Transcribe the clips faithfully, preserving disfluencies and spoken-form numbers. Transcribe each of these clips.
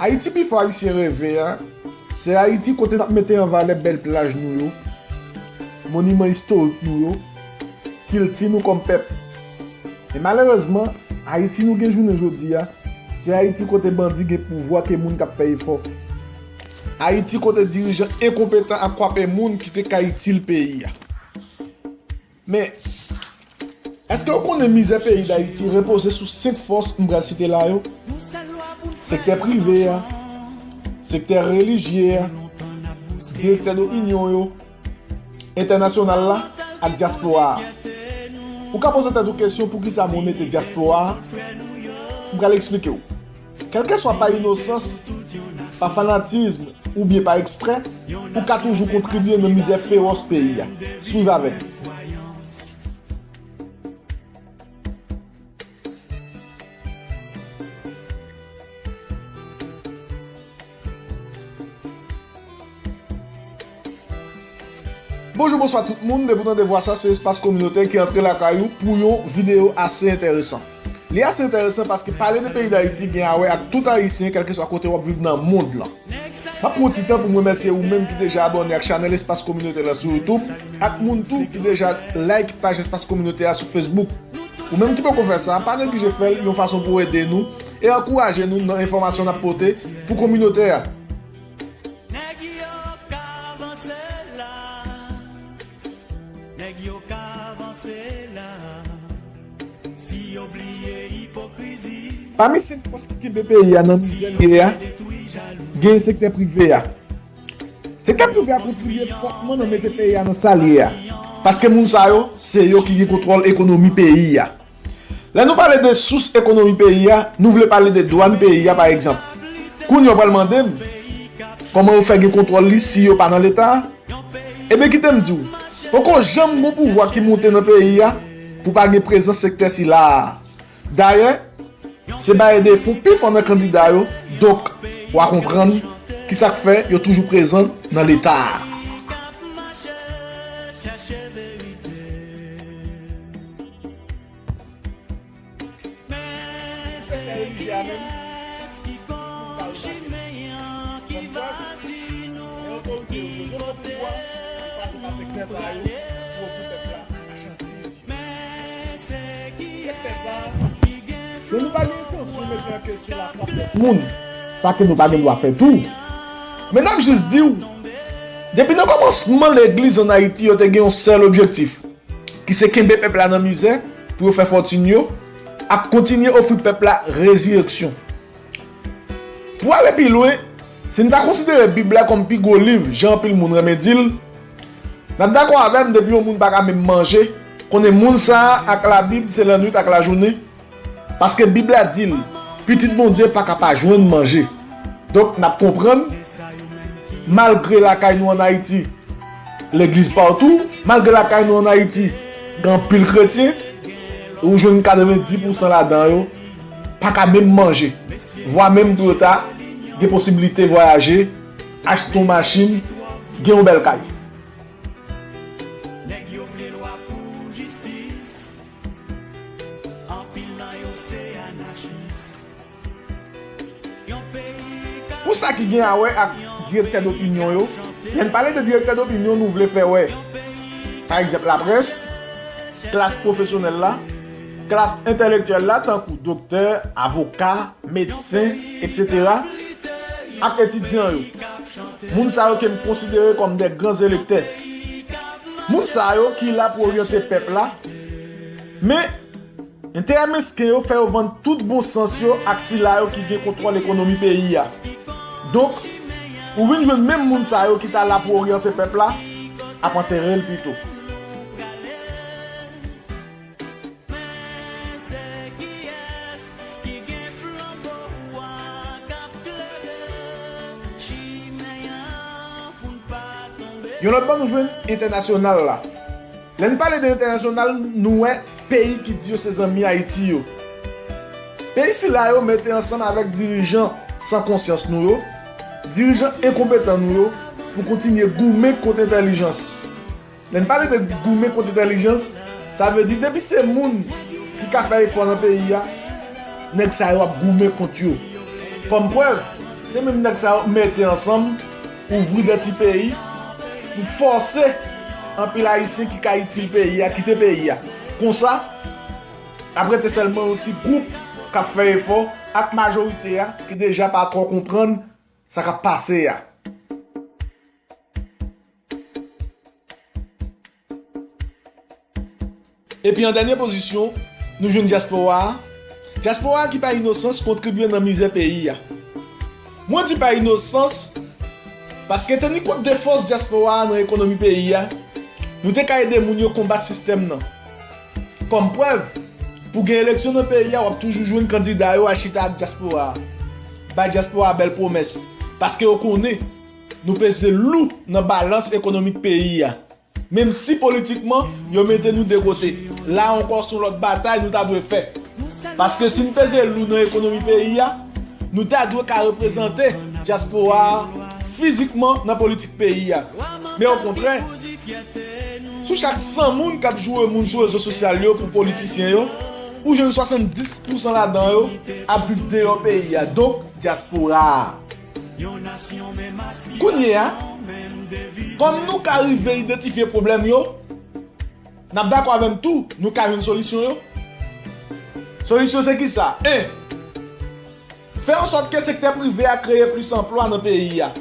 Ayiti pifò Ayisyen reve a, se Ayiti kote n ap mete an valè bèl plaj nou yo, moniman istorik nou yo, kilti nou kòm pèp. Men malerezman, Ayiti nou gen jounen jodi a, se Ayiti kote bandi gen pouvwa ke moun k ap fè efò. Ayiti kote dirijan enkonpetan ap kwape moun ki te ka itil peyi a. Men, èske w konnen mizè peyi Dayiti repoze sou senk fòs m pral site la yo? Sektè prive a, sektè relijye a, direktè dopinyon yo, entènasyonal la ak dyaspora a. Ou ka poze tèt ou kesyon poukisa mwen mete dyaspora a? M pral eksplike w. Kèlkeswa pa inosans, pa fanatism oubyen pa eksprè, ou ka toujou kontribye nan mizè fewòs peyi a. Swiv avè m. Bonjou, bonswa tout moun. Depi w tande vwa sa, se Espas Kominotè ki antre lakay ou pou yon videyo ase enteresan. Li ase enteresan paske pale de peyi Dayiti gen a wè ak tout Ayisyen, kèlkeswa kote w ap viv nan mond lan. M ap pran yon ti tan pou m remèsye ou menm ki deja abòne ak chanèl Espas Kominotè la sou YouTube, ak moun tou ki deja like paj Espas Kominotè a sou Facebook. Ou menm ki poko fè sa, pa neglije fè l yon fason pou w ede nou e ankouraje nou nan enfòmasyon n ap pote pou kominote a. Nèg yo ka vanse la. Nèg yo ka vanse la. Si yo bliye ipokrizi. Pami senk fòs ki kenbe peyi a nan mizè l ye a, gen sektè prive a. Sektè prive a kontribye fòtman nan mete peyi a nan sa l ye a. Paske moun sa yo, se yo ki gen kontwòl ekonomi peyi a. Lè nou pale de sous ekonomi peyi a, nou vle pale de dwàn peyi a, pa egzanp. Kounye a w pral mande m, kòman yo fè gen kontwòl li si yo pa nan Leta a? Ebyen, kite m di w, poko janm gon pouvwa ki monte nan peyi a pou pa gen prezans sektè sila a. Dayè, se baye de fon pi fò nan kandida yo, donk, w a konprann ki sa k fè yo toujou prezan nan Leta a. Sektè relijye a menm, pa l pa gen. Kòm prèv, men otorite yo, yo gen yon pouvwa pou pase pa sektè sa yo pou ofri pèp la machandiz yo. Sektè sa a, lè nou pa gen entansyon mete an kesyon lafwa pwòp moun, sa ke nou pa gen dwa fè tou. Men n ap jis di w, depi nan kòmansman legliz ann Ayiti, yo te gen yon sèl objektif, ki se kenbe pèp la nan mizè pou yo fè fòtin yo, ak kontinye ofri pèp la rezireksyon. Pou ale pi lwen, si n ta konsidere Bib la kòm pi gwo liv, jan anpil moun renmen di l, n ap dakò avè m depi yon moun pa ka menm manje, konnen moun sa a ak Labib se lannwit ak lajounen, paske Bib la di l, pitit Bondye pa ka pa jwenn manje. Donk, n ap konprann, malgre lakay nou ann Ayiti, legliz patou, malgre lakay nou ann Ayiti, gen anpil kretyen, ou jwenn katrevenndis pousan ladan yo pa ka menm manje, vwa menm pou yo ta gen posiblite vwayaje, achte yon machin, gen yon bèl kay. Nèg yo vle lwa pou jistis. Anpil nan yo se anachis. Pou sa ki gen a wè ak direktè dopinyon yo, lè n pale de direktè dopinyon, nou vle fè wè, pa egzanp, laprès, klas pwofesyonèl la, klas entèlektyèl la, tankou doktè, avoka, medsen, etsetera, ak etidyan yo. Moun sa yo ke m konsidere kòm de gran elektè. Moun sa yo ki la pou oryante pèp la, men enterè mesken yo fè yo vann tout bon sans yo ak sila yo ki gen kontwòl ekonomi peyi a. Donk, ou vin jwenn menm moun sa yo ki ta la pou oryante pèp la ap antere l pito. Men se kiyès ki gen flanbo a k ap klere chimen an pou n pa tonbe? Yon lòt bò, nou jwenn entènasyonal la. Lè n pale de entènasyonal, nou wè peyi ki di yo se zanmi Ayiti yo. Peyi sila yo mete ansanm avèk dirijan san konsyans nou yo, dirijan enkonpetan nou yo, pou kontinye goumen kont entèlijans. Lè n pale de goumen kont entèlijans, sa vle di depi se moun ki ka fè efò nan peyi a, nèg sa yo ap goumen kont yo. Kòm prèv, Se menm nèg sa yo mete ansanm, ouvri de ti peyi, pou fòse anpil Ayisyen ki ka itil peyi a kite peyi a. Konsa, ap rete sèlman yon ti gwoup k ap fè efò ak majorite a ki deja pa twò konprann sa k ap pase a. Epi an dènye pozisyon, nou jwenn dyaspora a. Dyaspora a ki pa inosans kontribye nan mizè peyi a. Mwen di pa inosans, paske teni kont de fòs dyaspora a nan ekonomi peyi a, nou te ka ede moun yo konbat sistèm nan. Kòm prèv, pou gen eleksyon nan peyi a, w ap toujou jwenn kandida yo al chita ak dyaspora a. Bay dyaspora a bèl pwomès, paske yo konnen nou peze lou nan balans ekonomik peyi a. Menm si politikman, yo mete nou de kote. La ankò, se yon lòt batay nou ta dwe fè. Paske si n peze lou nan ekonomi peyi a, nou ta dwe ka reprezante dyaspora a fizikman nan politik peyi a. Men okontrè, sou chak san moun k ap joure moun sou rezo sosyal yo pou politisyen yo, ou jwenn swasanndis pousan ladan yo ap viv deyò peyi a. Donk, dyaspora a. Kounye a, kòm nou ka rive idantifye pwoblèm yo, n ap dakò avè m tou, nou ka jwenn solisyon yo. Solisyon se kisa? En, fè ansòt ke sektè prive a kreye plis anplwa nan peyi a.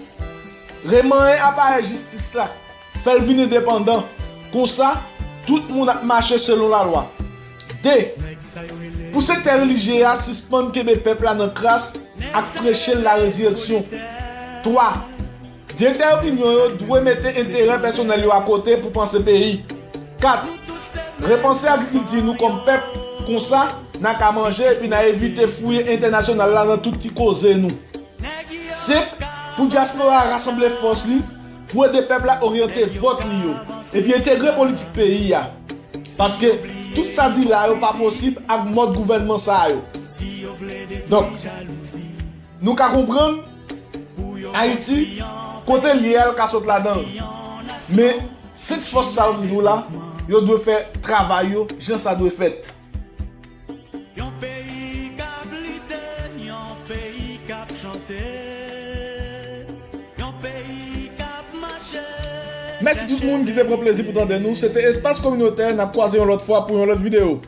Remanyen aparèy jistis la, fè l vin endepandan. Konsa, tout moun ap mache selon lalwa. De, pou sektè relijye a sispann kenbe pèp la nan kras ak preche larezirèksyon. Twa, direktè opinyon yo dwe mete enterè pèsonèl yo akote pou panse peyi. Kat, repanse agrikilti nou kòm pèp, konsa, n a ka manje epi n a evite fouye entènasyonal la nan tout ti koze nou. Senk, pou dyaspora a rasanble fòs li pou ede pèp la oryante vòt li yo epi entegre politik peyi a. Paske tout sa di la yo pa posib ak mòd gouvènman sa yo. Donk, nou ka konprann Ayiti, kote l ye a, l ka sot ladan l. Men, senk fòs sa yo m di w la, yo dwe fè travay yo jan sa dwe fèt. Yon peyi k ap lite, yon peyi k ap chante, yon peyi k ap mache. Mèsi tout moun ki te pran plezi pou tande nou. Se te Espas Kominotè. N ap kwaze yon lòt fwa pou yon lòt videyo.